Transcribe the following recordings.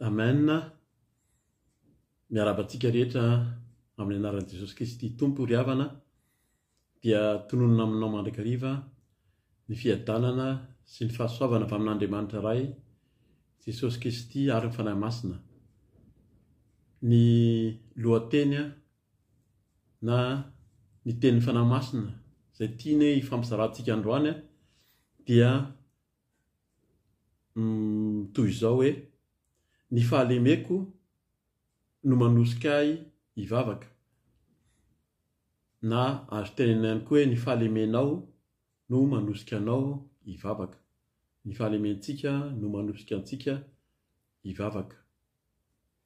Amen. Miarahaba antsika rehetra amin'ny anaran'i Jesosy Kristy Tompo ry havana. Dia tononina aminao mandrakariva ny fiadanana sy ny fahasoavana avy amin'Andriamanitra Ray, Jesosy Kristy ary ny Fanahy Masina. Ny lohateny na ny tenin'ny Fanahy Masina izay tiany hifampizarantsika androany dia toy izao hoe, Ny fahalemeko no manosika ahy hivavaka. Na azo tenenina ihany koa hoe ny fahalemenao no manosika anao hivavaka. Ny fahalementsika no manosika antsika hivavaka.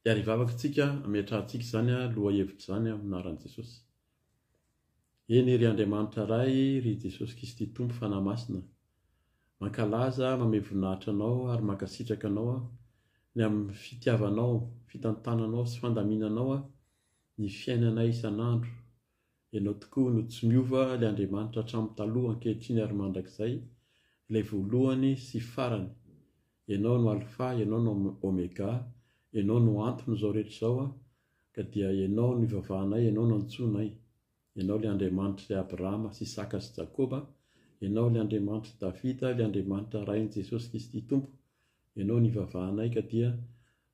Ary hivavaka isika hametrahantsika izany lohahevitra izany amin'ny anaran'i Jesosy. Eny ry Andriamanitra Ray, ry Jesosy Kristy Tompo Fanahy Masina, mankalaza, mamehy voninahitra Anao ary mankasitraka Anao aho ny amin'ny fitiavanao, fitantananao sy fandaminanao ny fiainanay isan'andro Ianao tokoa no tsy miova, ilay Andriamanitra hatramin'ny taloha, ankehitriny ary mandrakizay, ilay voalohany sy farany. Ianao no Alfa, Ianao no Omega, Ianao no anton'izao rehetra izao, ka dia Ianao no ivavahanay, Ianao no antsoinay. Ianao ilay Andriamanitr'i Abrahama sy Isaka sy Jakoba, Ianao ilay Andriamanitr'i Davida, ilay Andriamanitra Rain'i Jesosy Kristy Tompo, Ianao no ivavahanay, ka dia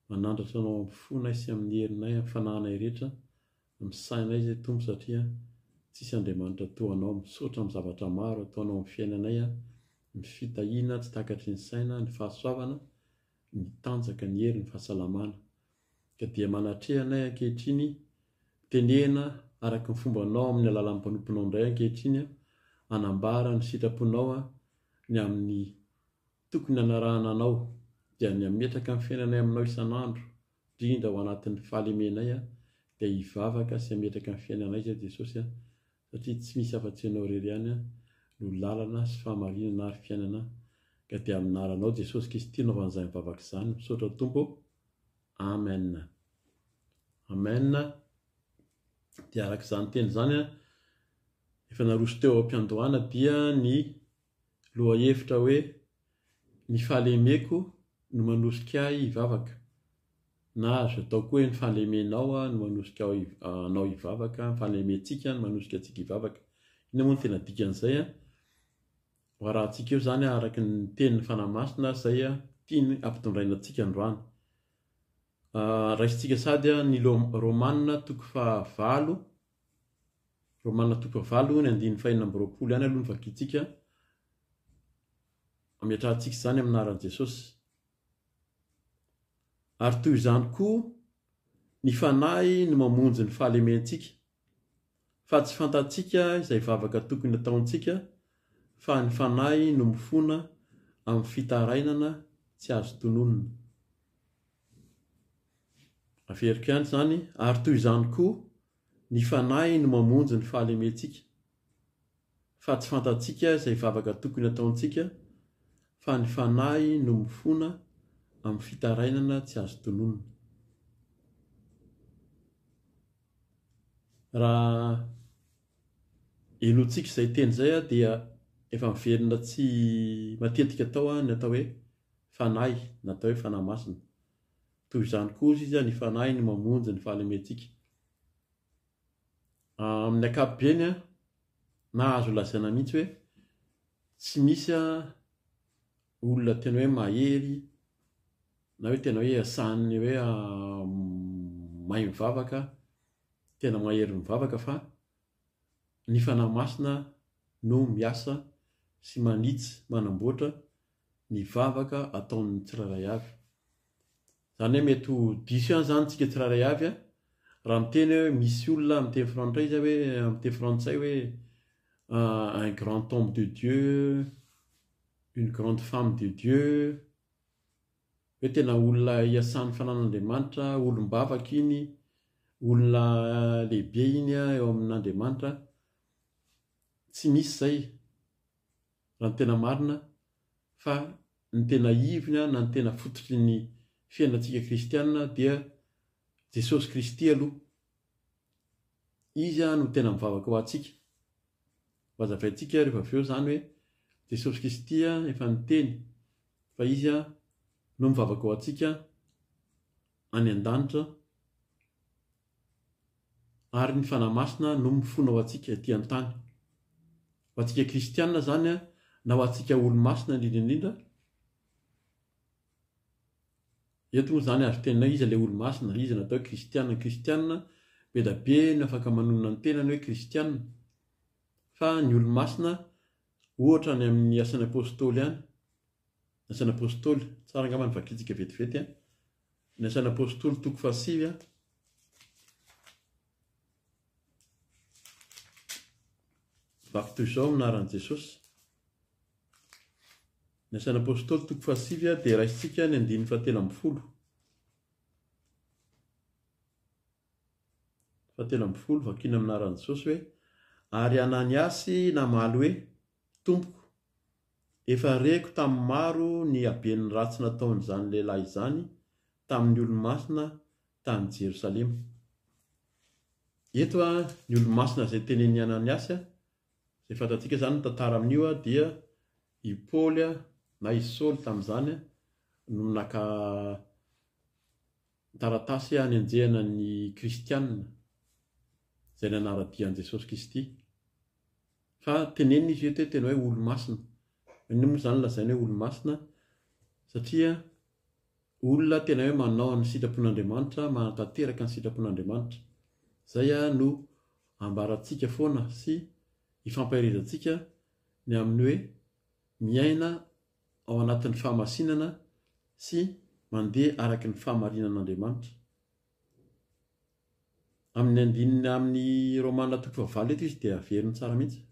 manandratra Anao amin'ny fonay sy amin'ny herinay, amin'ny fanahinay rehetra, Misaina aiza i Tompo satria tsisy Andriamanitra toa Anao, misaotra amin'ny zavatra maro ataonao amin'ny fiainanay a, ny fitahiana tsy takatry ny saina, ny fahasoavana, ny tanjaka, ny hery, ny fahasalamana. Ka dia manatreha anay ankehitriny, tenena araka ny fombanao amin'ny alalan'ny mpanomponao indray ankehitriny a, hanambara ny sitraponao a, ny amin'ny tokony hanarahana Anao, dia ny hametraka ny fiainanay aminao isan'andro, indrindra ao anatin'ny fahalemenay dia hivavaka sy hametraka ny fiainanay izay Jesosy a, satria tsy misy afa-tsy Ianao irery ihany no lalana sy fahamarinana ary fiainana ka dia amin'ny anaranao Jesosy Kristy anaovan'izany vavaka izany misaotra Tompo Amen Amen dia araka izany teny izany efa naroso teo am-piandohana dia ny lohahevitra hoe Ny fahalemeko no manosika ahy hivavaka, na azo atao koa hoe ny fahalemenao no manosika anao hivavaka, ny fahalementsika no manosika antsika hivavaka. Inona moa no tena dikan'izay? Ho arahantsika eo izany araka ny tenin'ny Fanahy Masina izay tiany hampitondraina antsika androany. Raisintsika sady ny Romana toko fahavalo, Romana toko fahavalo ny andininy fahenina amby roapolo ihany aloha no vakintsika. Ametrahantsika izany amin'ny anaran'i Jesosy. Ary toy izany koa, ny Fanahy no mamonjy ny fahalementsika, fa tsy fantatsika izay vavaka tokony hataontsika, fa ny Fanahy no mifona amin'ny fitarainana tsy azo tononina. Averiko ihany izany, ary toy izany koa, ny Fanahy no mamonjy ny fahalementsika, fa tsy fantatsika izay vavaka tokony hataontsika, fa ny Fanahy no mifona amin'ny fitarainana tsy azo tononina. Raha henointsika izay teny izay dia efa miverina tsy matetika tao ny atao hoe Fanahy na atao hoe Fanahy Masina. Toy izany koa ozy izy, ny Fanahy no mamonjy ny fahalementsika. Amin'ny ankapobeny, na azo lazaina mihitsy hoe tsy misy olona tena hoe mahery na hoe tena hoe asan'ny hoe mahay mivavaka, tena mahery mivavaka fa ny Fanahy Masina no miasa sy manitsy, manamboatra ny vavaka ataon'ny tsirairay avy. Izany hoe mety ho diso ihany izany tsika tsirairay avy raha miteny hoe misy olona amin'ny teny frantsay izy hoe amin'ny teny frantsay hoe un grand homme de Dieu, une grande femme de Dieu, hoe tena olona iasan'ny fananan'Andriamanitra, olom-bavaka iny, olona lehibe iny eo amin'Andriamanitra. Tsy misy izay. raha ny tena marina fa ny tena ivony na ny tena fototry ny fiainantsika kristiana dia Jesosy Kristy aloha. Izy no tena mivavaka ho antsika. Ho hazavaintsika rehefa avy eo izany hoe Jesosy Kristy efa niteny fa Izy no mivavaka ho antsika. any an-danitra ary ny Fanahy Masina no mifona ho antsika ety an-tany. Ho antsika kristiana izany na ho antsika olo-masina indrindra indrindra, eto moa izany azo tenenina hoe iza ilay olo-masina, iza no atao hoe kristiana. Ny kristiana be dia be no afaka manonona ny tenany hoe kristiana, fa ny olo-masina ohatra any amin'ny asan'ny apostoly any, ny asan'ny apostoly, tsara angamba ny vakintsika vetivety an, ny asan'ny apostoly toko fahasivy an, vaky toy izao amin'ny anaran'i Jesosy. Ny asan'ny apostoly toko fahasivy dia raisintsika ny andininy fahatelo ambin'ny folo. 13, vakina amin'ny anaran'i Jesosy hoe, Ary Ananiasy namaly hoe, Tompoko, efa reko tamin'ny maro ny haben'ny ratsy nataon'izany lehilahy izany tamin'ny olo-masina tany Jerosalema. Eto ny olo-masina izay tenenin'i Ananiasy, izay fantatsika izany ny tantara amin'io dia i Paoly na i Saoly tamin'izany no naka taratasy hanenjehana ny kristiana izay nanara-dia an'i Jesosy Kristy. Fa tenenina izy eto hoe tena hoe olo-masina. Inona moa izany lazaina hoe olo-masina? Satria olona tena hoe manao ny sitrapon'Andriamanitra, manatanteraka ny sitrapon'Andriamanitra. Izay no ambarantsika foana sy ifampaherezantsika ny amin'ny hoe miaina ao anatin'ny fahamasinana sy mandeha araka ny fahamarinan'Andriamanitra. Amin'ny andininy amin'ny Romana toko fahavalo eto izy dia averiny tsara mihitsy.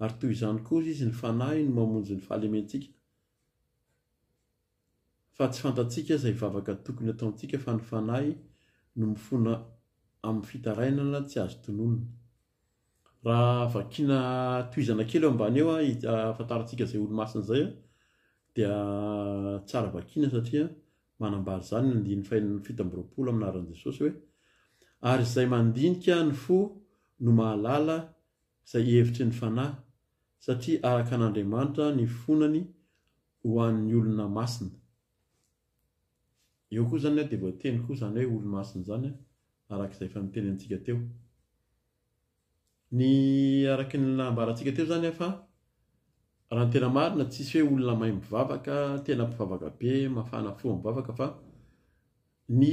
Ary toy izany koa izy ny Fanahy no mamonjy ny fahalementsika. Fa tsy fantatsika izay vavaka tokony ataontsika fa ny Fanahy no mifona amin'ny fitarainana tsy azo tononina. Raha vakiana tohizana kely eo ambany eo ahafantarantsika izay olo-masina izay dia tsara vakiana satria manambara izany ny andininy fahenina 27 amin'ny anaran'i Jesosy hoe ary izay mandinika ny fo no mahalala izay hevitry ny fanahy satria araka an'Andriamanitra ny fonany ho an'ny olona masina. Eo koa izany dia voateny koa izany hoe olo-masina izany araka izay efa notenenintsika teo. Ny araka ny nambarantsika teo izany fa raha ny tena marina tsisy hoe olona mahay mivavaka, tena mpivavaka be, mafana fo mivavaka fa ny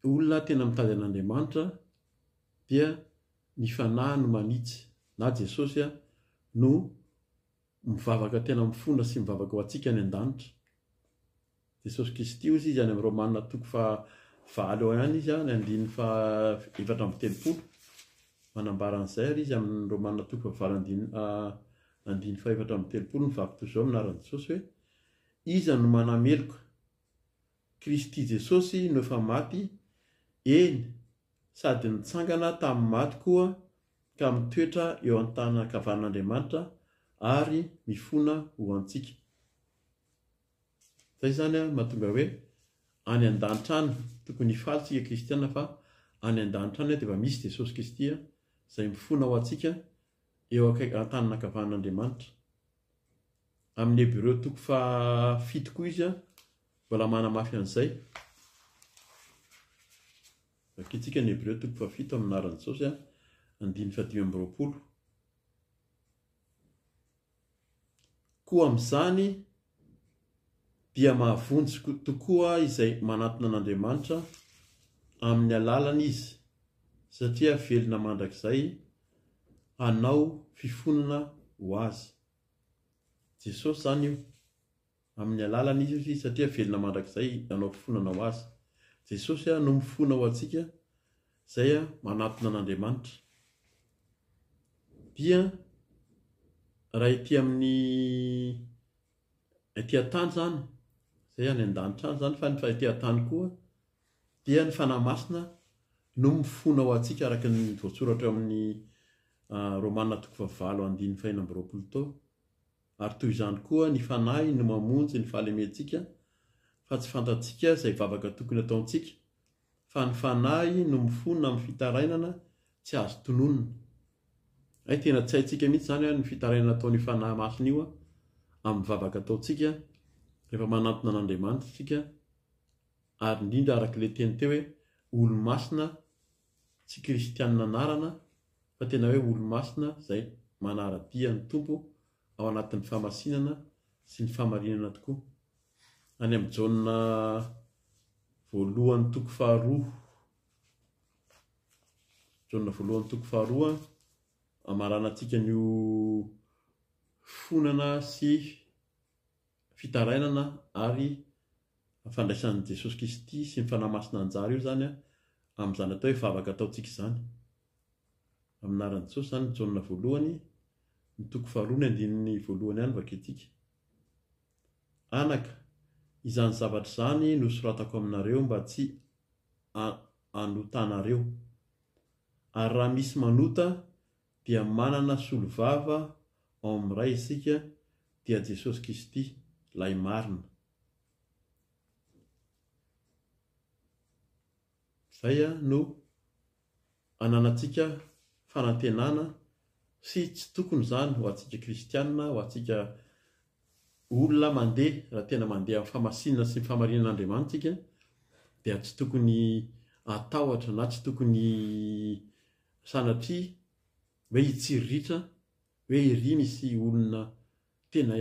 olona tena mitady an'Andriamanitra dia ny fanahy no manitsy na Jesosy no mivavaka tena mifona sy mivavaka ho antsika any an-danitra. Jesosy Kristy hozy izy any amin'ny Romana toko faha valo eo ihany izy ny andininy faha 34. Manambara an'izay ary izy amin'ny Romana toko faha valo andininy andininy faha 34 mivaky toy izao amin'ny anaran'i Jesosy hoe Iza no manameloka? Kristy Jesosy no efa maty, eny, sady nitsangana tamin'ny maty koa ka mitoetra eo an-tanan-kavanan'Andriamanitra ary mifona ho antsika. Izay izany mahatonga hoe any an-danitra any, tokony hifaly tsika kristiana fa any an-danitra any dia efa misy Jesosy Kristy izay mifona ho antsika eo akaiky an-tanan-kavanan'Andriamanitra. Amin'ny Hebreo toko fahafito koa izy mbola manamafy an'izay. Vakintsika ny Hebreo toko fahafito amin'ny anaran'i Jesosy, andininy fahadimy amby 20. Koa amin'izany dia mahavonjy tokoa izay manatona an'Andriamanitra amin'ny alalany Izy, satria velona mandrakizay hanao fifonana ho azy. Jesosy izany io. Amin'ny alalany Izy hoy izy satria velona mandrakizay hanao fifonana ho azy. Jesosy no mifona ho antsika izay manatona an'Andriamanitra. Dia raha ety amin'ny ety an-tany izany, izay any an-danitra any izany fa ny ety an-tany koa dia ny Fanahy Masina no mifona ho antsika araka ny voatsoratra eo amin'ny Romana toko fahavalo andininy fahenina amby 20 tao. Ary toy izany koa ny Fanahy no mamonjy ny fahalementsika, fa tsy fantatsika izay vavaka tokony hataontsika, fa ny Fanahy no mifona amin'ny fitarainana tsy azo tononina. Hay tena tsy haintsika mihitsy izany ny fitarainana ataon'io Fanahy Masina io amin'ny vavaka ataontsika rehefa manantona an'Andriamanitra isika. Ary indrindra araka ilay teny teo hoe olo-masina tsy kristianina anarana fa tena hoe olo-masina izay manara-dia ny Tompo ao anatin'ny fahamasinana sy ny fahamarinana tokoa. Any amin'ny Jaona voalohany toko faharoa, Jaona voalohany toko faharoa, amaranantsika an'io fonana sy fitarainana ary fandraisan'i Jesosy Kristy sy ny Fanahy Masina anjara io izany amin'izany atao hoe vavaka ataontsika izany. Amin'ny anaran'i Jesosy izany, Jaona voalohany, ny toko faharoa ny andininy voalohany ihany vakintsika. Anaka, izany zavatra izany no soratako aminareo mba tsy hanotanareo. Ary raha misy manota dia manana solovava ao amin'ny Ray isika, dia Jesosy Kristy, Ilay Marina. Izay no ananantsika fanantenana sy tsy tokony izany ho antsika kristiana, ho antsika olona mandeha, raha tena mandeha amin'ny fahamasinana sy ny fahamarinan'Andriamanitra isika dia tsy tokony hatahotra na tsy tokony sanatria hoe hitsiriritra hoe iry misy olona tena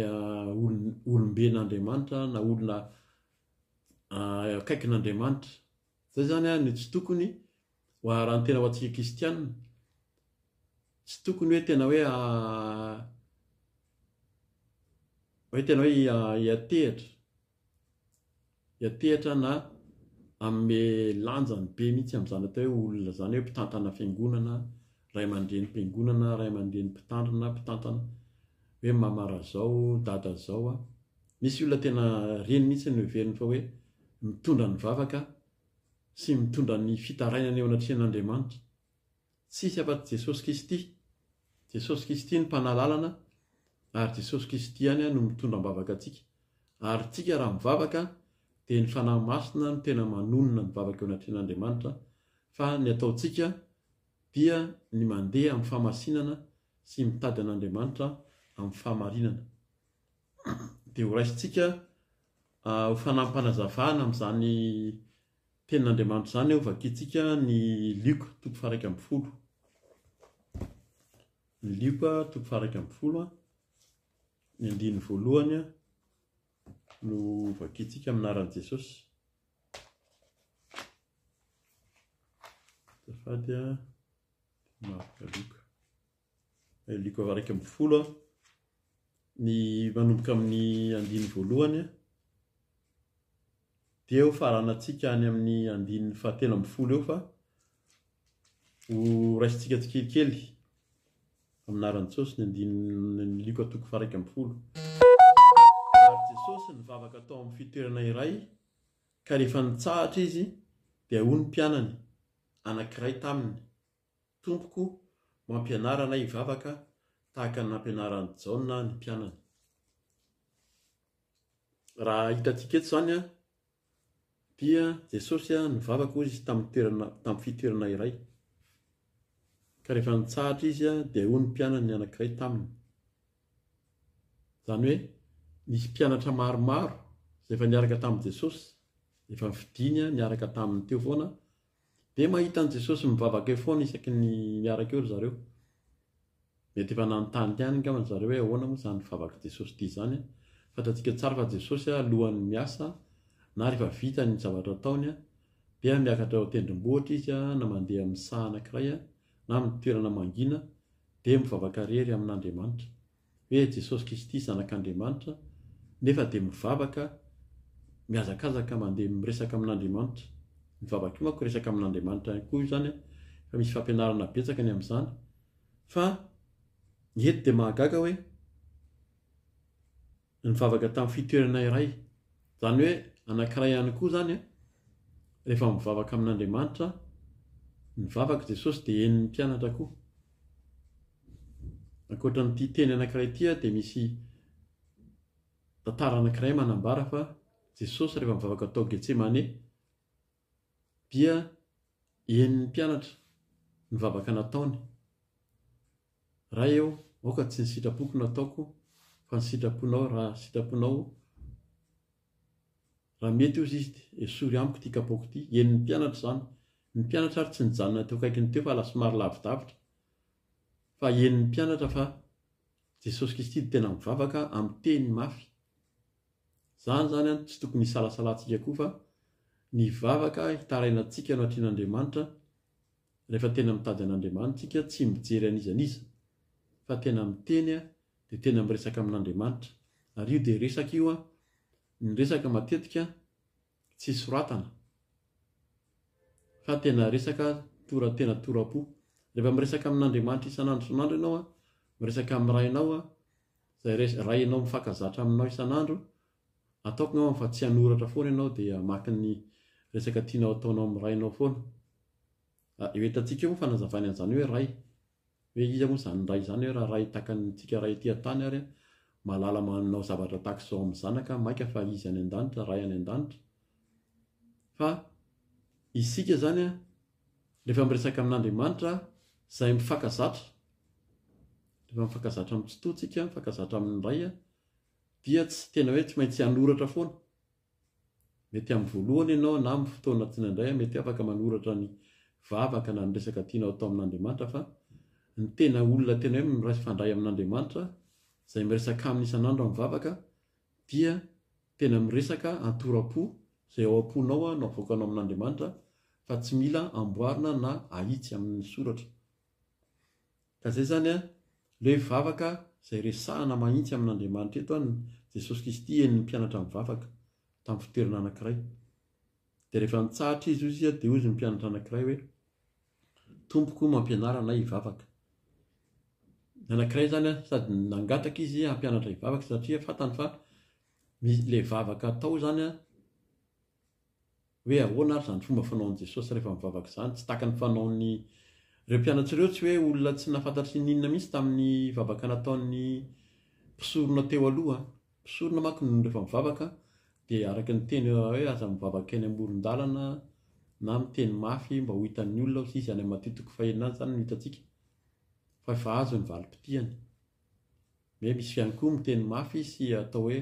olomben'Andriamanitra na olona akaikin'Andriamanitra. Zay zany no tsy tokony ho raha ny tena ho antsika kristiana, tsy tokony hoe tena hoe hoe tena hoe hiatehatra, hiatehatra na hanome lanjany be mihitsy amin'izany atao hoe olona izany hoe mpitantana fiangonana, ray aman-drenim-piangonana, ray aman-dreny mpitandrina, mpitantana, hoe mama razao, dada zao an. Misy olona tena reny mihitsy no heveriny fa hoe mitondra ny vavaka sy mitondra ny fitarainana eo anatrehan'Andriamanitra. Tsisy afa-tsy Jesosy Kristy. Jesosy Kristy no mpanalalana ary Jesosy Kristy ihany no mitondra am-bavaka antsika. Ary tsika raha mivavaka dia ny Fanahy Masina no tena manonona ny vavaka eo anatrehan'Andriamanitra fa ny ataontsika dia ny mandeha amin'ny fahamasinana sy mitady an'Andriamanitra amin'ny fahamarinana. Dia ho raisintsika ho fanampinazavana amin'izany tenin'Andriamanitra izany ho vakintsika ny Lioka toko faha-11. Ny Lioka toko faha-11, ny andininy voalohany no vakintsika amin'ny anaran'i Jesosy. Azafady a, marika Lioka. Lioka 11, ny manomboka amin'ny andininy voalohany dia ho faranantsika any amin'ny andininy fahatelo ambin'ny folo eo fa ho raisintsika tsikelikely amin'ny anaran'i Jesosy ny andininy Lioka toko faha-11. Ary Jesosy nivavaka tao amin'ny fitoerana iray ka rehefa nitsahatra izy dia hoy ny mpianany anankiray taminy, Tompoko, mampianara anay hivavaka tahaka ny nampianaran'i Jaona ny mpianany. Raha hitantsika eto izany dia Jesosy nivavaka hozy izy tamin'ny toerana tamin'ny fitoerana iray. Ka rehefa nitsahatra izy dia hoy ny mpianany ny anankiray taminy. Izany hoe nisy mpianatra maromaro izay efa niaraka tamin'i Jesosy, efa nifidiny niaraka taminy teo foana Dia mahita an'i Jesosy mivavaka eo foana isaky ny miaraka eo ry zareo. Mety efa nanontany ihany angamba ry zareo hoe ahoana moa izany vavak'i Jesosy ity izany an. Fantatsika tsara fa Jesosy alohan'ny miasa na rehefa vita ny zavatra ataony dia miakatra eo an-tendrombohitra izy na mandeha amin'ny saha anankiray na amin'ny toerana mangina dia mivavaka irery amin'Andriamanitra. hoe Jesosy Kristy Zanak'Andriamanitra nefa dia mivavaka mihazakazaka mandeha miresaka amin'Andriamanitra. Ny vavaka io manko resaka amin'Andriamanitra ihany koa io izany fa misy fampianarana betsaka ny amin'izany fa ny eto dia mahagaga hoe nivavaka tamin'ny fitoerana iray izany hoe anankiray ihany koa izany rehefa mivavaka amin'Andriamanitra nivavaka Jesosy dia henon'ny mpianatra koa. Ankoatra an'ity teny anankiray ity dia misy tantara anankiray manambara fa Jesosy rehefa mivavaka tao Getsemane dia henon'ny mpianatra ny vavaka nataony. Ray ô, aoka tsy ny sitrapoko no ataoko fa ny sitraponao raha sitraponao. Raha mety hozy izy, esory amiko ity kapoaka ity. Henon'ny mpianatra izany. Ny mpianatra ary tsy nijanona teo akaikiny teo fa somary lavidavitra. Fa henon'ny mpianatra fa Jesosy Kristy dia tena mivavaka amin'ny teny mafy. Izany izany an, tsy tokony hisalasalantsika koa fa ny vavaka hitarainantsika no atrian'Andriamanitra rehefa tena mitady an'Andriamanitra isika, tsy mijery an'iza n'iza fa tena miteny dia tena miresaka amin'Andriamanitra. Ary io dia resaka io an, ny resaka matetika tsy soratana fa tena resaka tora tena tora-po. Rehefa miresaka amin'Andriamanitra isan'andro isan'andro ianao an, miresaka amin'ny Rainao an, izay res Rainao mifankazatra aminao isan'andro, ataoko angamba fa tsy hanoratra foana ianao dia hamaky ny resaka tianao ataonao amin'ny Rainao foana. Eo hitantsika eo moa fanazavany an'izany hoe Ray. Hoe iza moa izany Ray izany hoe raha Ray tahaka antsika Ray ety an-tany ary mahalala manao zavatra tahaka izao amin'ny zanaka maika fa izy any an-danitra, Ray any an-danitra. Fa isika izany rehefa miresaka amin'Andriamanitra izay mifankazatra, rehefa mifankazatra amin'ny Tsitoha tsika, mifankazatra amin'ny Ray dia tsy tena hoe tsy maintsy hanoratra foana. Mety amin'ny voalohany ianao na amin'ny fotoana tsindraindray mety afaka manoratra ny vavaka na ny resaka tianao atao amin'Andriamanitra fa ny tena olona tena hoe mifandray amin'Andriamanitra izay miresaka aminy isan'andro amin'ny vavaka dia tena miresaka antoram-po izay ao am-ponao no avoakanao amin'Andriamanitra fa tsy mila amboarina na ahitsy amin'ny soratra. Ka zay zany an, le vavaka zay resahana mahintsy amin'Andriamanitra eto an, Jesosy Kristy henon'ny mpianatra mivavaka tamin'ny fitoerana anankiray. Dia rehefa nitsahatra izy hozy dia hozy ny mpianatra anankiray hoe, Tompoko mampianara anay hivavaka. Ny anankiray zany an, sady nangataka izy hampianatra hivavaka satria fantany fa misy le vavaka atao zany an, Hoe ahoana ary izany fomba fanaon'i Jesosy rehefa mivavaka izany? Tsy tahaka ny fanaon'ny ireo mpianatra ireo, tsy hoe olona tsy nahafantatra n'inona mihitsy tamin'ny vavaka nataon'ny mpisorona teo aloha. Mpisorona manko no rehefa mivavaka dia araka ny teny hoe aza mivavaka eny amoron-dalana na miteny mafy mba ho hitan'ny olona hozy izy any amin'ny Matio toko fahenina any izany no hitantsika fa efa azo ny valim-pitihany. Hoe misy ihany koa miteny mafy sy atao hoe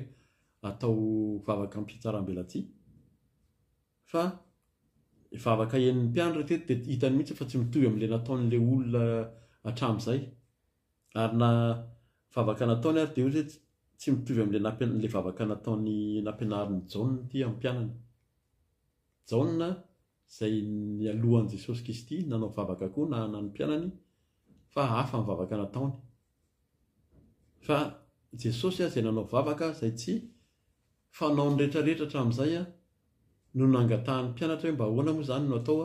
atao vavaka am-pitsaram-belatsihy. Fa vavaka henon'ny mpiandry teto dia hitany mihitsy fa tsy mitovy amin'ilay nataon'ilay olona hatramin'izay. Ary na vavaka nataony ary dia hoy izy hoe tsy mitovy amin'ilay nampian- ilay vavaka nataony nampianarin'i Jaona ity amin'ny mpianany. Jaona izay nialoha an'i Jesosy Kristy nanao vavaka koa na ny mpianany fa hafa ny vavaka nataony. Fa Jesosy izay nanao vavaka izay tsy fanaon'ny rehetrarehetra hatramin'izay no nangatahan'ny mpianatra hoe mba ahoana moa izany no atao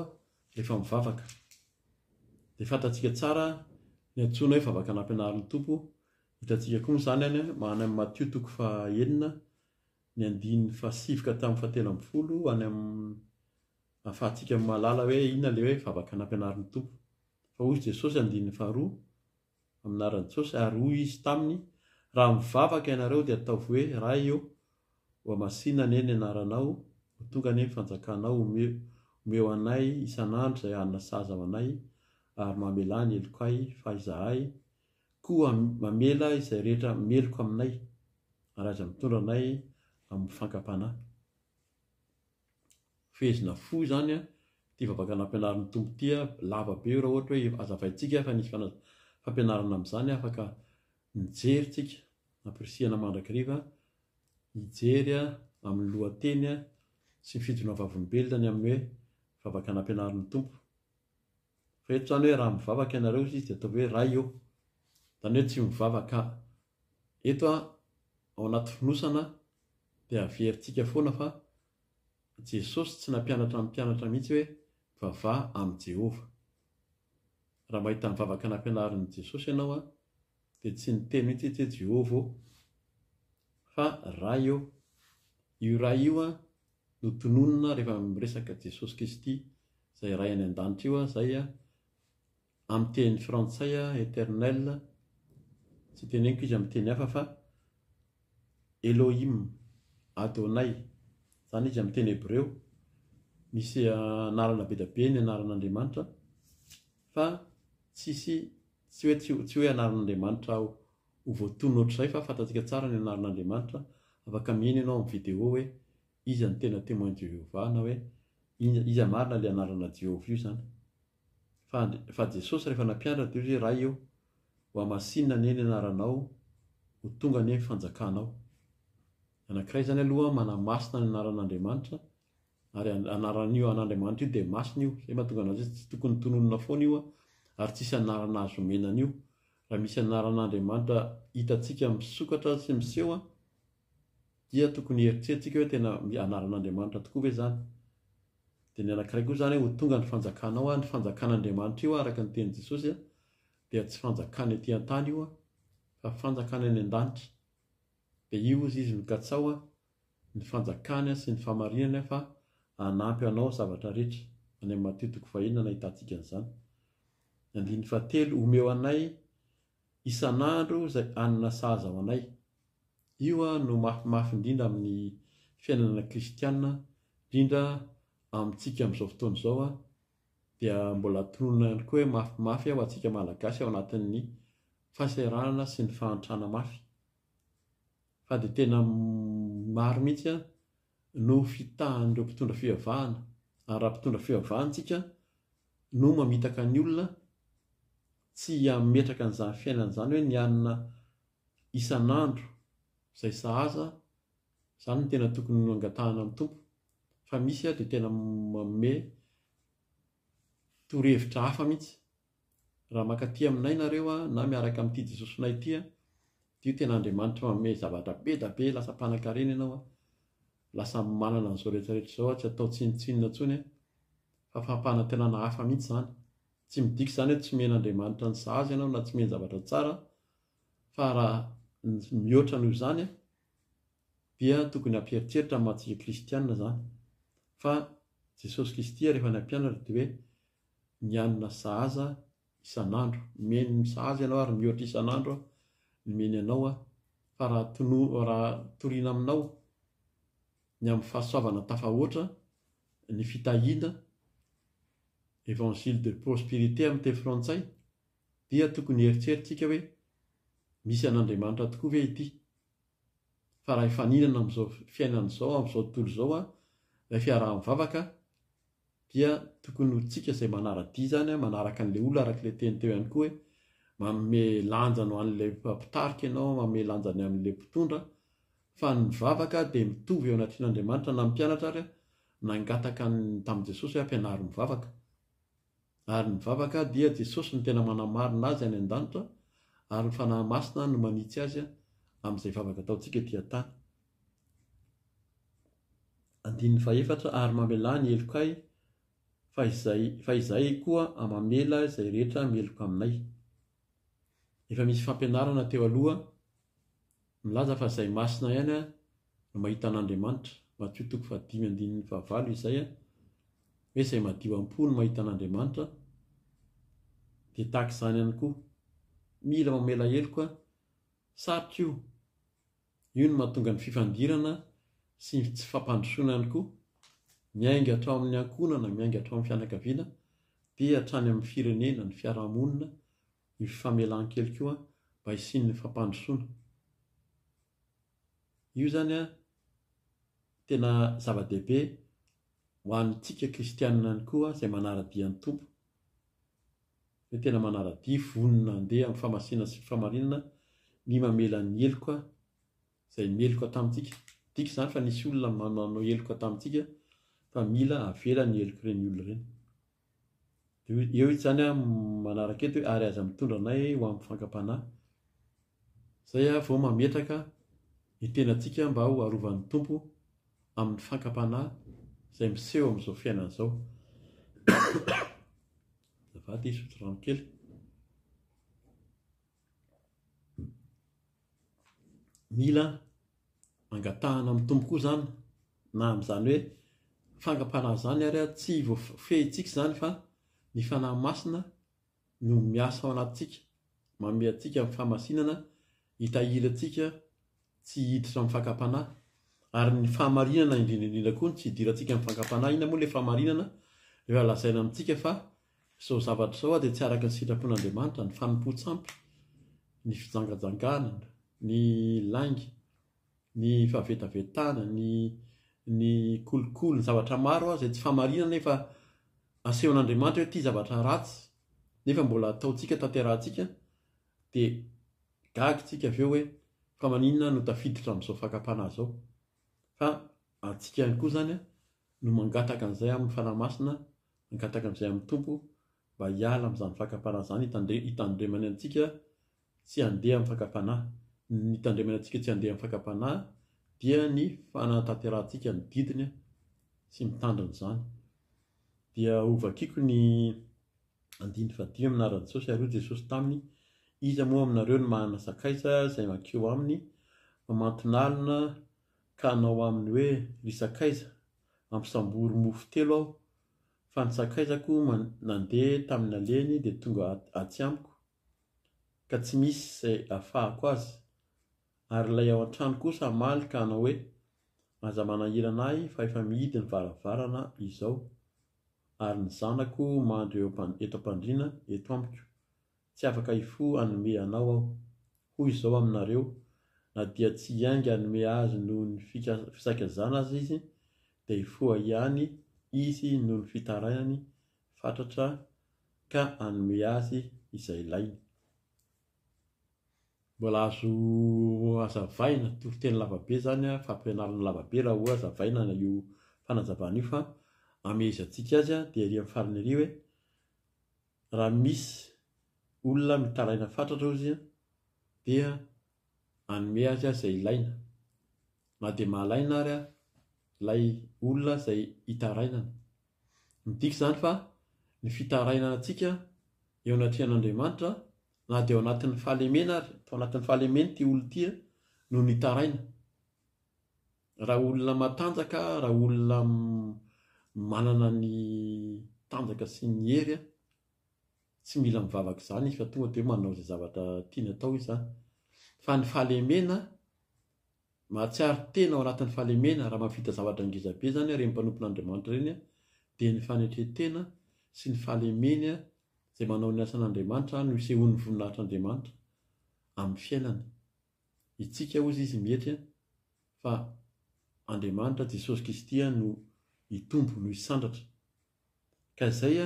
rehefa mivavaka. Dia fantatsika tsara ny antsoina hoe vavaka nampianarin'ny Tompo. Hitantsika koa moa izany any any amin'ny Matio toko fahenina ny andininy fahasivy ka hatramin'ny fahatelo ambin'ny folo any amin'ny ahafahantsika mahalala hoe inona ilay hoe vavaka nampianarin'ny Tompo. Fa hoy Jesosy andininy faharoa, amin'ny anaran'i Jesosy, ary hoy Izy taminy, Raha mivavaka ianareo dia ataovy hoe, Ray ô, hohamasina anie ny anaranao, ho tonga anie ny fanjakanao, omeo, omeo anay isan'andro izay hanina sahaza ho anay, ary mamelà ny helokay, fa izahay koa mamela izay rehetra meloka aminay, ary aza mitondra anay amin'ny fankam-panahy. Fehezina fohy izany ity vavaka nampianarin'ny Tompo ity, lava be io raha ohatra hoe hazavaintsika fa nisy fampianarana amin'izany afaka mijery tsika, ampirisihana mandrakariva hijery amin'ny lohateny sy ny fijoroana vavolombelona ny amin'ny hoe vavaka nampianarin'ny Tompo. Fa eto izany hoe raha mivavaka ianareo izy dia ataovy hoe Ray ô. Izany hoe tsy mivavaka eto ao anaty fonosana dia averintsika foana fa Jesosy tsy nampianatra ny mpianatra mihitsy hoe mivavaha amin'i Jehovah. Raha mahita ny vavaka nampianarin'i Jesosy ianao dia tsy niteny mihitsy izy hoe Jehovah ô, fa Ray ô. Io Ray io no tononina rehefa miresaka Jesosy Kristy izay Ray any an-danitra io izay amin'ny teny frantsay eternel, tsy teneniko izy amin'ny teny hafa fa Elohim, Adonai, izany izy amin'ny teny hebreo, misy anarana be dia be ny anaran'Andriamanitra fa tsisy tsy hoe tsy hoe anaran'Andriamanitra ho voatonona ohatr'izay fa fantatsika tsara ny anaran'Andriamanitra, afaka miheno ianao amin'ny video hoe. Iza no tena témoin de Jéhovah na hoe iza marina ilay anarana Jéhovah io izany. Fa fa Jesosy rehefa nampianatra dia hoy izy hoe Ray ô, ho hamasinina anie ny anaranao, ho tonga anie ny fanjakanao. Anankiray izany aloha manamasina ny anaran'Andriamanitra ary anaran'io an'Andriamanitra io dia masina io, izay mahatonga anazy hoe tsy tokony tononina foana io ary tsisy anarana azo omena an'io. Raha misy anaran'Andriamanitra hitantsika misokatra sy miseho dia tokony hieritreritsika hoe tena anaran'Andriamanitra tokoa ve izany? Dia ny anankiray koa izany hoe ho tonga ny fanjakanao, ny fanjakan'Andriamanitra io araka ny tenin'i Jesosy dia tsy fanjakana ety an-tany io fa fanjakana any an-danitra. Dia io hozy izy no katsaho ny fanjakany sy ny fahamarinany fa hanampy anao zavatra rehetra. Any amin'ny Matio toko fahenina no ahitantsika an'izany. Ny andininy fahatelo, omeo anay isan'andro izay hanina sahaza ho anay. Io no mafimafy indrindra amin'ny fiainana kristiana, indrindra amintsika amin'izao fotoana izao dia mbola tononina ihany koa hoe mafimafy ho antsika Malagasy ao anatin'ny fahasahiranana sy ny fahantrana mafy. Fa dia tena maro mihitsy no fitahan'ireo mpitondra fivavahana, ary raha mpitondra fivavahana isika no mamitaka ny olona tsy hametraka an'izany fiainana izany hoe ny hanina isan'andro izay sahaza, izany no tena tokony hangatahana amin'ny Tompo, fa misy dia tena manome torohevitra hafa mihitsy, raha mankaty aminay nareo na miaraka amin'ity Jesosinay ity dia io tena Andriamanitra manome zavatra be da be, lasa mpanankarena ianao, lasa manana an'izao rehetra rehetra izao, tsy atao tsinontsinona intsony fa fampanantenana hafa mihitsy izany. Tsy midika izany hoe tsy omen'Andriamanitra ny sahaza ianao na tsy omeny zavatra tsara fa raha mihoatra noho izany dia tokony hampieritreritra ny maha antsika kristiana izany fa Jesosy Kristy rehefa nampianatra dia hoe ny hanina sahaza isan'andro, omeny sahaza ianao ary mihoatra isan'andro ny omeny anao fa raha tono raha toriana aminao ny amin'ny fahasoavana tafahoatra ny fitahiana Évangile de prospérité amin'ny teny frantsay, dia tokony hieritreritsika hoe misy an'Andriamanitra tokoa ve ity? Fa raha hifaninana amin'izao fiainana izao, amin'izao tontolo izao ilay fiaraha-mivavaka dia tokony ho tsika izay manara-dia izany, manaraka an'ilay olona araka ilay teny teo ihany koa hoe manome lanjany ho an'ilay mpitarika ianao, manome lanjany amin'ilay mpitondra, fa ny vavaka dia mitovy eo anatrehan'Andriamanitra na ny mpianatra ary nangataka ny tamin'i Jesosy hoe ampianaro mivavaka. Ary ny vavaka dia Jesosy no tena manamarina azy any an-danitra ary ny Fanahy Masina no manitsy azy amin'izay vavaka ataontsika ety an-tany. Andininy fahefatra, Ary mamelà ny helokay fa izay fa izahay koa mamela izay rehetra meloka aminay. Efa misy fampianarana teo aloha Milaza fa izay masina ihany no mahita an'Andriamanitra, Matio toko fahadimy andininy fahavalo Isaia, hoe izay madio am-po no mahita an'Andriamanitra, dia tahaka izany ihany koa. Mila mamela heloka, sarotra io. Io no mahatonga ny fifandirana sy ny tsy fampandrosoana ihany koa, miainga hatrao amin'ny ankohonana, miainga hatrao amin'ny fianakaviana, dia hatrany amin'ny firenena, ny fiarahamonina, ny fifamelan-kely koa mba hisian'ny fampandrosoana. Io izany tena zava-dehibe ho antsika kristianina ihany koa izay manara-dia ny Tompo, hoe tena manara-dia, vonona handeha amin'ny fahamasinana sy fahamarinana ny mamela ny heloka izay meloka tamintsika. Midika izany fa nisy olona manao heloka tamintsika fa mila avela ny helok'ireny olona ireny. Dia eo izy izany manaraka eto hoe ary aza mitondra anay ho amin'ny fankam-panahy. Izay vao mametraka ny tenantsika mba ho arovan'ny Tompo amin'ny fankam-panahy izay miseho amin'izao fiainana izao. Azafady, hisotro rano kely. Mila angatahana amin'ny Tompo koa izany, na amin'izany hoe fangam-panahy izany ary tsy voafehintsika izany fa ny Fanahy Masina no miasa ao anatintsika, manome antsika ny fahamasinana hitahiry antsika tsy hiditra amin'ny fakam-panahy. Ary ny fahamarinana indrindra indrindra koa no tsy hidirantsika amin'ny fakam-panahy. Inona moa ilay fahamarinana? Rehefa lazaina amintsika fa Izao zavatra izao dia tsy araka ny sitrapon'Andriamanitra, ny fanompoan-tsampy, ny fijangajangana, ny lainga, ny fahavetavetana, ny. ny kolikoly, ny zavatra maro izay tsy fahamarinana nefa asehon'Andriamanitra hoe ity zavatra ratsy nefa mbola ataontsika, tanterahantsika dia gaga isika avy eo hoe fa maninona no tafiditra amin'izao fakam-panahy izao. Fa antsika ihany koa izany no mangataka an'izay amin'ny Fanahy Masina, mangataka an'izay amin'ny Tompo mba hiala amin'izany fakam-panahy izany, hitandremany antsika tsy handeha amin'ny fakam-panahy. Ny hitandremany antsika tsy handeha amin'ny fakam-panahy dia ny fanatanterahantsika ny didiny sy mitandrina izany. Dia hovakiko ny andininy fahadimy amin'ny anaran'i Jesosy, ary hoy Jesosy taminy, Iza moa aminareo no manana sakaiza izay mankeo aminy mamanton'alina ka hanao aminy hoe, Ry sakaiza, ampisambory mofo telo aho, fa ny sakaizako nandeha tamin'ny nalehany dia tonga atsy amiko, ka tsy misy izay ahafahako azy. Ary ilay ao an-trano kosa hamaly ka hanao hoe, Aza manahirana ahy fa efa mihidy ny varavarana izao, ary ny zanako mandry eo eto am-pandriana eto amiko. Tsy afaka hifoha hanome anao aho. Hoy izao aminareo, na dia tsy hiainga hanome azy noho ny fisaikazana aza izy, dia hifoha ihany izy noho ny fitarainany fatratra ka hanome azy izay ilainy. Mbola azo hazavaina, toriteny lavabe izany, fampianarana lavabe raha ho hazavaina io fanazavana io fa amehezantsika azy dia ery amin'ny farany ery hoe raha misy olona mitaraina fatratra ozy dia hanome azy izay ilaina na dia mahalaina ary ilay olona izay itarainana. Midika izany fa ny fitarainantsika eo anatrehan'Andriamanitra na dia ao anatin'ny fahalemena ary, tao anatin'ny fahalemeny ity olona ity no nitaraina. Raha olona matanjaka, raha olona manana ny tanjaka sy ny hery, tsy mila mivavaka izany izy fa tonga dia manao izay zavatra tiany atao izy izany. Fa ny fahalemena, mahatsiaro tena ao anatin'ny fahalemena, raha mahavita zavatra ngeza be izany ireny mpanompon'Andriamanitra ireny dia ny fanetren-tena sy ny fahalemeny izay manao ny asan'Andriamanitra no isehoan'ny voninahitr'Andriamanitra amin'ny fiainany. Itsika hozy izy mietry fa Andriamanitra Jesosy Kristy no hitombo, no hisandratra. Ka izay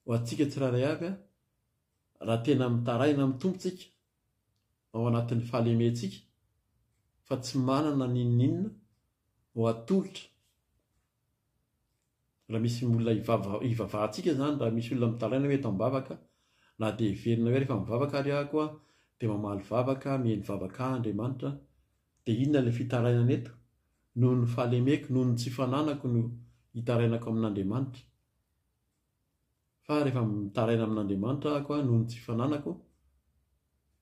ho antsika tsirairay avy raha tena mitaraina amin'ny Tompo tsika ao anatin'ny fahalementsika fa tsy manana n'inon'inona ho atolotra Raha misy olona hivavahantsika izany, raha misy olona mitaraina hoe eto am-bavaka, na dia heverina hoe rehefa mivavaka ary aho koa dia mamaly vavaka, mihaino vavaka ahy Andriamanitra, dia inona ilay fitarainana eto? Noho ny fahalemeko, noho ny tsy fananako no hitarainako amin'Andriamanitra. Fa rehefa mitaraina amin'Andriamanitra aho koa noho ny tsy fananako,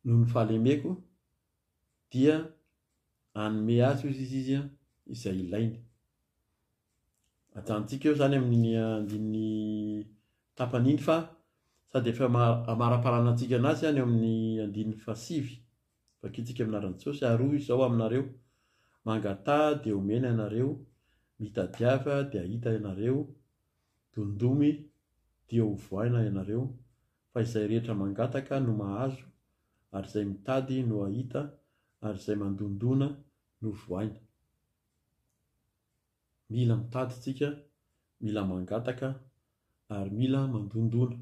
noho ny fahalemeko, dia hanome azy hozy izy izay ilainy. Ajanontsika eo izany amin'iny andininy tapany iny fa sady efa amaraparanantsika anazy any amin'ny andininy fahasivy. Vakintsika amin'ny anaran'i Jesosy, ary hoy izao aminareo, mangataha dia homena ianareo, mitadiava dia hahita ianareo, dondomy dia hovohaina ianareo, fa izay rehetra mangataka no mahazo, ary izay mitady no hahita, ary izay mandondona no vohaina. Mila mitady tsika, mila mangataka ary mila mandondona.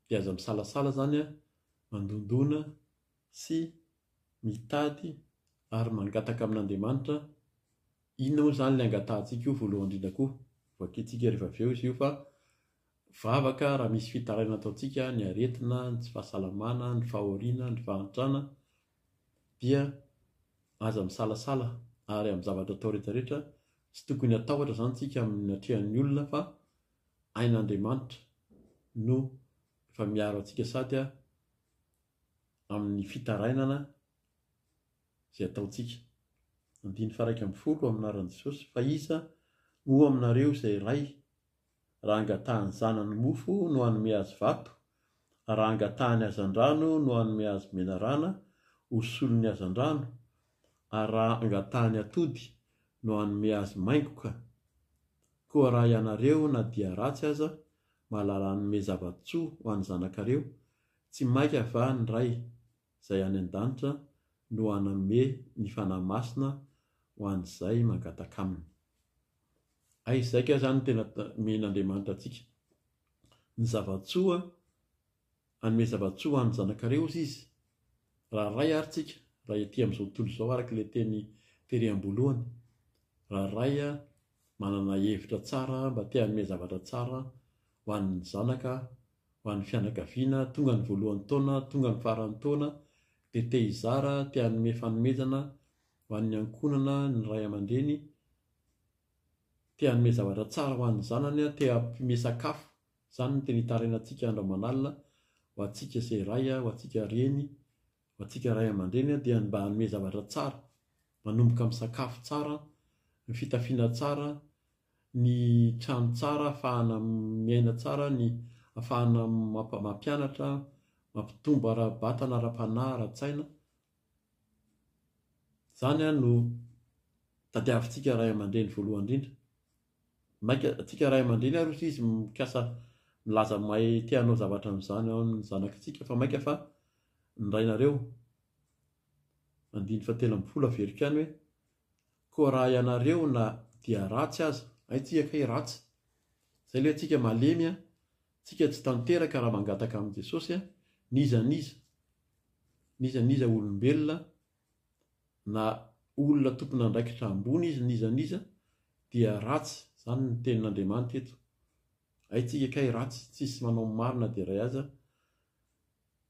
Dia aza misalasala zany an, mandondona sy mitady ary mangataka amin'Andriamanitra, inona moa zany ilay angatahantsika io voalohany indrindra koa, vakintsika rehefa avy eo izy io fa vavaka raha misy fitarainana ataontsika, ny aretina, ny tsy fahasalamana, ny fahoriana, ny fahantrana dia aza misalasala ary amin'ny zavatra atao rehetra rehetra tsy tokony hatahotra izany tsika amin'ny atrehan'ny olona fa ain'Andriamanitra no efa miaro antsika sady amin'ny fitarainana izay ataontsika. Andininy faha 11 amin'ny anaran'i Jesosy fa iza moa aminareo izay ray Raha angatahan'ny zanany mofo no hanome azy vato, raha angatahany hazandrano no hanome azy menarana ho solon'ny hazandrano, ary raha angatahany atody no hanome azy maingoka? Koa raha ianareo na dia ratsy aza mahalala hanome zava-tsoa ho an'ny zanakareo, tsy mainka va ny Ray izay any an-danitra no hanome ny Fanahy Masina ho an'izay mangataka Aminy? Hay izay kay izany no tena omen'Andriamanitra antsika. Ny zava-tsoa, hanome zava-tsoa ho an'ny zanakareo hozy Izy. Raha ray ary tsika, raha ety amin'izao tontolo izao araka ilay teny tery am-boalohany, raha ray manana hevitra tsara mba te hanome zavatra tsara ho an'ny zanaka, ho an'ny fianakaviana, tonga ny voalohan'ny taona, tonga ny faran'ny taona, dia te hizara, te hanome fanomezana ho an'ny ankohonana, ny ray aman-dreny, te hanome zavatra tsara ho an'ny zanany, te hampime sakafo, izany no tena itarainantsika andro aman'alina, ho antsika izay ray, ho antsika reny, ho antsika ray aman-dreny dia ny mba hanome zavatra tsara, manomboka amin'ny sakafo tsara, ny fitafiana tsara, ny trano tsara ahafahana miaina tsara, ny ahafahana mampianatra, mampitombo ara-batana, ara-panahy, ara-tsaina. Izany no tadiavintsika ray aman-dreny voalohany indrindra. Maika antsika ray aman-dreny ary hoy izy mikasa milaza mahay te hanao zavatra amin'izany ao amin'ny zanakitsika fa maika fa ny rainareo. Andininy fahatelo ambin'ny folo averiko ihany hoe koa raha ianareo na dia ratsy aza, hay tsika kay ratsy, izay ilay hoe tsika malemy an, tsika tsy tanteraka raha mangataka amin'i Jesosy an, n'iza n'iza, n'iza n'iza olombelona na olona tompon'andraikitra ambony izy n'iza n'iza dia ratsy, izany ny tenin'Andriamanitra eto. Haintsika kay ratsy, tsisy manao ny marina dia iray aza,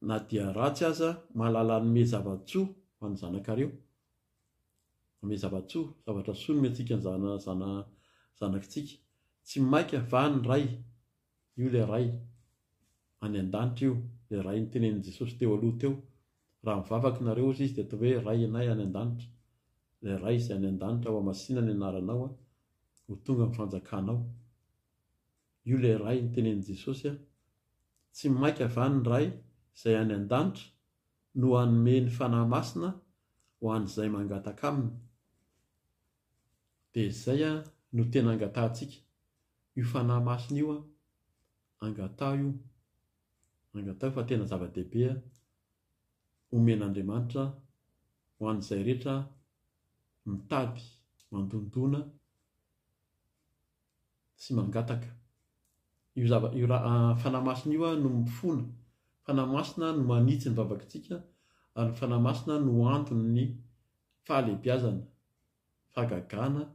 na dia ratsy aza mahalala hanome zava-tsoa ho an'ny zanakareo. Hanome zava-tsoa, zavatra soa nomentsika ny zana zana zanakitsika. Tsy maika va ny Ray Io ilay Ray any an-danitra io, ilay Ray notenenin'i Jesosy teo aloha teo. Raha mivavaka nareo hozy izy dia ataovy hoe Ray anay any an-danitra. Ilay Ray izay any an-danitra hohamasina ny anaranao, ho tonga ny fanjakanao. Io ilay Ray notenenin'i Jesosy. Tsy maika va ny Ray izay any an-danitra no hanome ny Fanahy Masina ho an'izay mangataka Aminy? Dia izay no tena angatahantsika. Io Fanahy Masina io an, angataho io, angataho fa tena zava-dehibe omen'Andriamanitra ho an'izay rehetra mitady, mandondona sy mangataka. Io zava, io ra, Fanahy Masina io no mifona, Fanahy Masina no manitsy ny vavakitsika ary ny Fanahy Masina no anton'ny fahalehibiazana, fahagagana,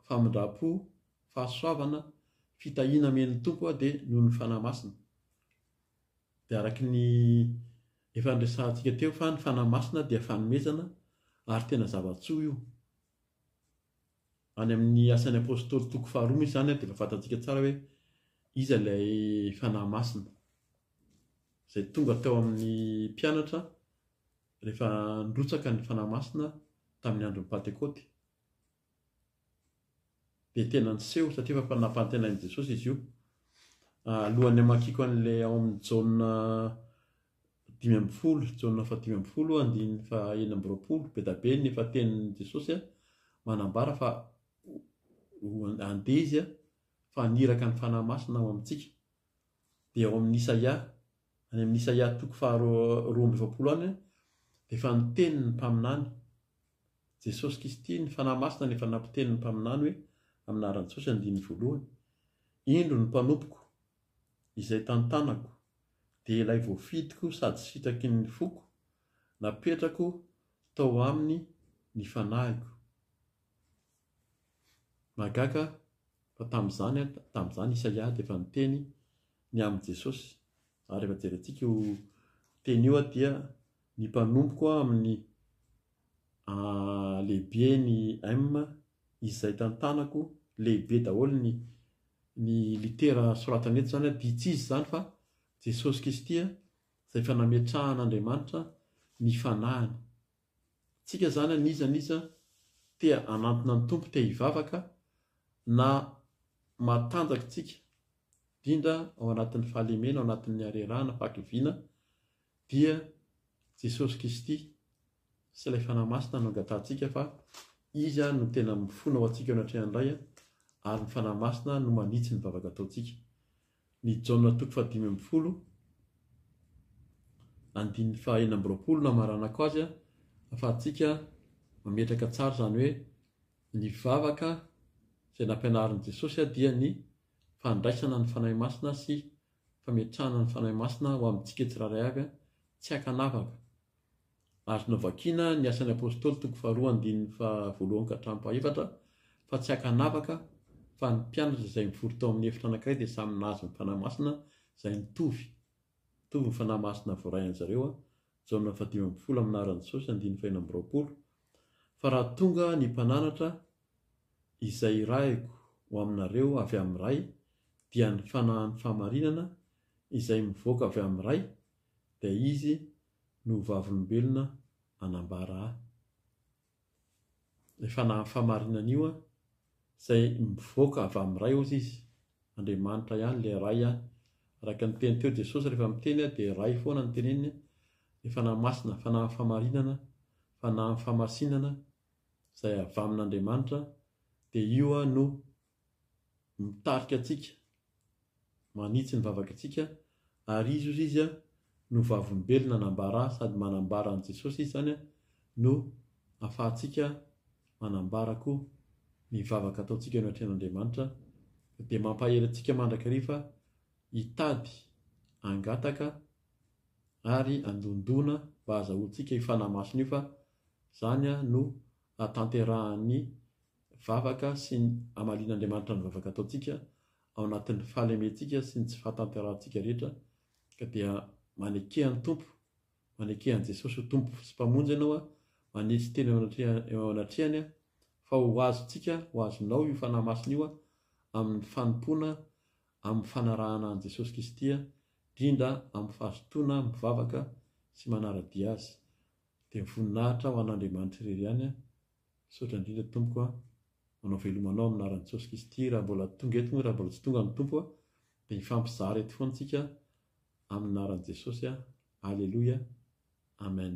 famindram-po, fahasoavana, fitahiana amen'ny Tompo dia noho ny Fanahy Masina. Dia araka ny efa niresahantsika teo fa ny Fanahy Masina dia fanomezana ary tena zava-tsoa io. Any amin'ny Asan'ny Apostoly toko faharoa moa izany dia efa fantatsika tsara hoe iza ilay Fanahy Masina izay tonga tao amin'ny mpianatra rehefa nirotsaka ny Fanahy Masina tamin'ny andron'ny Pantekôty. Dia tena niseho satria efa nampanantenain'i Jesosy izy io. Alohan'ny hamakiako an'ilay ao amin'ny Jaona 15, Jaona faha 15 andininy faha 26, be dia be ny efa tenin'i Jesosy manambara fa handeha izy fa haniraka ny Fanahy Masina ao amintsika. Dia ao amin'ny Isaia, any amin'ny Isaia toko faha 42 any dia efa niteny ny mpaminany Jesosy Kristy, ny Fanahy Masina no efa nampiteny ny mpaminany hoe, amin'ny anaran'i Jesosy, andininy voalohany, Indro ny mpanompoko, izay tantanako, dia ilay voafidiko sady sitraky ny foko, napetrako tao aminy ny Fanahiko. Mahagaga fa tamin'izany, tamin'izany Isaia dia efa niteny ny amin'i Jesosy. Ary rehefa jerentsika io teny io dia ny mpanompoko amin'ny A lehibe ny M izay tantanako, lehibe daholo ny ny litera soratana eto izany dia tsy iza izany fa Jesosy Kristy izay efa nametrahan'Andriamanitra ny Fanahiny. Tsika izany n'iza n'iza te hanantona ny Tompo, te hivavaka na matanjaka tsika, indrindra ao anatin'ny fahalemena, ao anatin'ny harerahana, fahakiviana, dia Jesosy Kristy sy ilay Fanahy Masina no angatahantsika fa Izy no tena mifona ho antsika eo anatrehan'ny Ray ary ny Fanahy Masina no manitsy ny vavaka ataontsika. Ny Jaona toko faha-15 andininy faha-26 no hamaranako azy ahafahantsika mametraka tsara izany hoe ny vavaka. Izay nampianarin'i Jesosy dia ny fandraisana ny Fanahy Masina sy fametrahana ny Fanahy Masina ho amintsika tsirairay avy tsy ankanavaka. Azonao vakiana ny Asan'ny Apostoly toko faharoa andininy fahavoalohany ka hatramin'ny fahefatra fa tsy ankanavaka fa ny mpianatra izay mivory tao amin'ny efitra anankiray dia samy nahazo ny Fanahy Masina izay mitovy mitovy ny Fanahy Masina voaray an-jareo Jaona fahadimy ambin'ny folo amin'ny anaran'i Jesosy andininy fahenina amby roapolo fa raha tonga ny mpananatra izay irahiko ho aminareo avy amin'ny Ray dia ny Fanahin'ny fahamarinana izay mivoaka avy amin'ny Ray dia Izy no ho vavolombelona hanambara Ahy. Ilay Fanahin'ny fahamarinana io izay mivoaka avy amin'ny Ray hozy Izy, Andriamanitra ihany, ilay Ray ihany. Araka ny teny teo Jesosy rehefa miteny dia Ray foana no teneniny, ny Fanahy Masina, Fanahin'ny fahamarinana, Fanahin'ny fahamasinana, izay avy amin'Andriamanitra dia io no mitarika antsika, manitsy ny vavakantsika ary izy hozy izy no vavolombelona nanambara ahy sady manambara an'i Jesosy izy izany no afahantsika manambara koa ny vavaka ataontsika eo anatrehan'Andriamanitra dia mampahery antsika mandrakariva hitady hangataka ary handondona mba hazahoantsika io Fanahy Masina io fa Izany no ahatanterahan'ny vavaka sy ny hamalian'Andriamanitra ny vavaka ataontsika ao anatin'ny fahalementsika sy ny tsy fahatanterahantsika rehetra, ka dia maneke an'ny Tompo, maneke an'i Jesosy ho Tompo sy Mpamonjy ianao, manetry tena eo anatrehany, fa ho azontsika, ho azonao io Fanahy Masina io amin'ny fanompoana, amin'ny fanarahana an'i Jesosy Kristy, indrindra amin'ny fahazotoana mivavaka sy manara-dia Azy. Dia voninahitra ho an'Andriamanitra irery ihany a! Misaotra indrindra tompoko a! Manao veloma anao amin'ny anaran'i Jesosy Kristy raha mbola tonga eto moa raha mbola tsy tonga ny Tompo a! Dia hifampizara eto foana tsika amin'ny anaran'i Jesosy a! Aleloia! Amen.